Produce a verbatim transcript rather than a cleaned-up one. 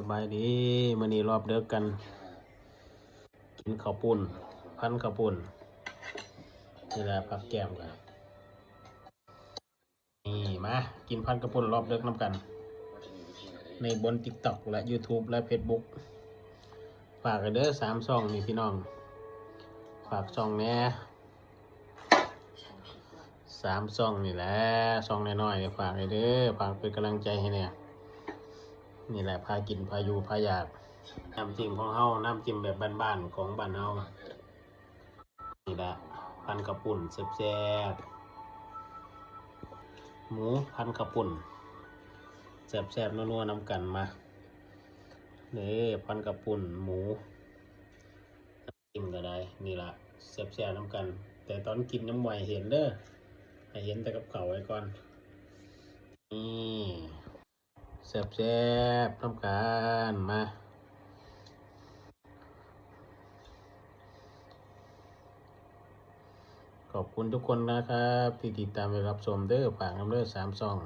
บายดี มื้อนี้รอบเดิกกัน กินข้าวปุ้น พันข้าวปุ้น นี่แหละผักแกล้มกัน นี่มากินพันข้าวปุ้นรอบเดิกนำกัน ในบน TikTok และ YouTube และ Facebook ฝากกันเด้อสามช่องนี่พี่น้อง ฝากช่องแหน่ สามช่องนี่แหละ ช่องน้อยๆนี่ฝากให้เด้อ ฝากเป็นกำลังใจให้แหน่ นี่แหละพากินพาอยู่พาอยาก น้ำจิ้มของเฮา น้ำจิ้มแบบบ้านๆของบ้านเฮา นี่แหละพันข้าวปุ้นแซ่บๆ หมูพันข้าวปุ้น แซ่บๆนัวๆนำกันมา นี่พันข้าวปุ้นหมู กินก็ได้ นี่ละแซ่บๆนำกัน แต่ตอนกินยังบ่ให้เห็นเด้อ ให้เห็นแต่กับข้าวไว้ก่อน นี่แซ่บๆนำกันมา ขอบคุณทุกคนนะครับ ที่ติดตามและรับชมเด้อ ฝากนำเด้อสามช่อง